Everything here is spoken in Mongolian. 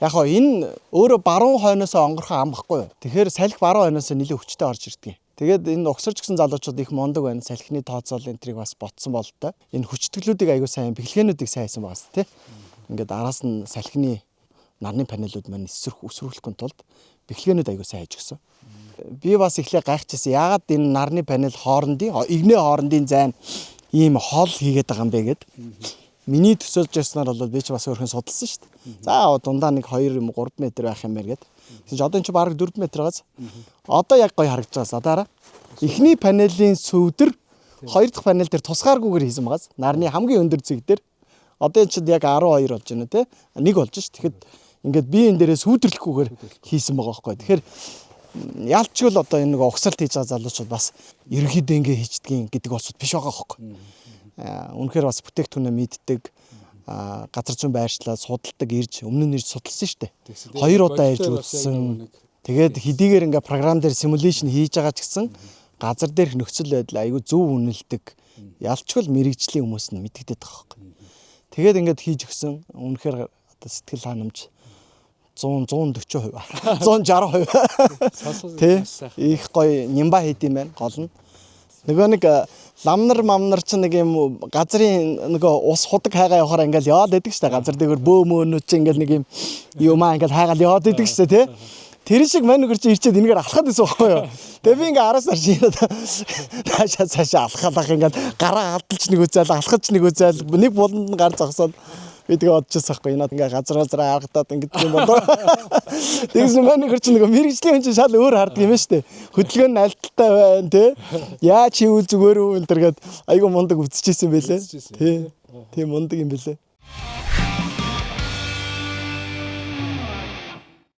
Яг хоо энэ өөрөө баруун хойноос онгорхон ам баггүй юу. Тэгэхээр салхи баруун хойноос нэлээд хүчтэй орж ирдэг. Тэгээд энэ угсарч гисэн залуучууд их мундаг байна. Салхины тооцоол энэ тэрийг бас ботсон бололтой. Энэ хүчтгэлүүдийг аягүй сайн, бэхлэгээнүүдийг сайн хийсэн байгаас тий. Ингээд араас нь салхины нарны панелууд маань эсрэх өсвөрлөхгүй тулд бэхлэгээнүүд аягүй сайн хийж гисэн. Би бас эхлээ гайхчихсан. Яагаад энэ нарны панел хоорондын игнэ хоорондын зайн ийм хол хийгээд байгаа юм бэ гэд. Миний төсөөлж яснаар бол би ч бас өөрхөн судалсан шүү дээ. За дундаа нэг 2 юм 3 м байх юм байна гэд. Тэгсэн чи одоо энэ чи бараг 4 м байгаас. Одоо яг гоё харагдаж байгаас. Одоо хараа. Эхний панелийн сөвдөр хоёр дахь панел дээр тусгааргүйгээр хийсэн байгаас. Нарны хамгийн өндөр зэг дээр. Одоо энэ чинь яг 12 болж байна те. Нэг болж ш. Тэгэхэд ингээд би энэ дээрээ сүүдэрлэхгүйгээр хийсэн байгаа байхгүй. Тэгэхээр ялчгүй л одоо энэ нэг угсралт хийж байгаа залуучууд бас ерөнхийдөө ингэ хийждгийн гэдэг улсууд биш байгаа байхгүй. Үнэхээр бас бүтээгдэхүүнээ мэддэг, газар зүйн байршлаа судалдаг ирж өмнө нь ирж судалсан шүү дээ. Хоёр удаа ирж үзсэн. Тэгээд хэдийгээр ингээ програм дээр simulation хийж байгаа ч гэсэн газар дээрх нөхцөл байдал айгүй зөв үнэлдэг. Ялчгүй л мэрэгжлийн хүмүүс нь мэдэгдээд байгаа байхгүй. Тэгээд ингээд хийж өгсөн. Үнэхээр одоо сэтгэл ханамж 100 140%, 160%. Тэ их гоё нямба хийд юм байна гол нь. Нөгөө нэг ламнар мамнар чинь нэг юм газрын нөгөө ус худаг хайгаа явахаар ингээл яваад идэг штэ, газар дээгүүр бөө мөөнүүд чинь ингээл нэг юм юмаа ингээл хайгаал яваад идэг штэ тий. Тэр шиг мань нөхөр чинь ирчээд энэгээр алхаад байсан байхгүй юу. Тэгээ би ингээ араас харж наашаа цаашаа алхаалах ингээл гараа алдалч нэг үзэл алхаж нэг үзэл нэг буланд нь гар зогсоод би тэгээ бодчихсон байхгүй. Энэ ингээ газар газараа аргадаад ингэдэг юм болоо. Тэгсэн маань нөхөр чинь нөгөө мэрэгжлийн хүн чинь шал өөр хардаг юм шүү дээ. Хөдөлгөөн нь альталтай байна те. Яаж хийвэл зүгээр үү энэ төр гээд айгүй мундаг үзчихсэн байлээ. Тий. Тийм мундаг юм бэлээ.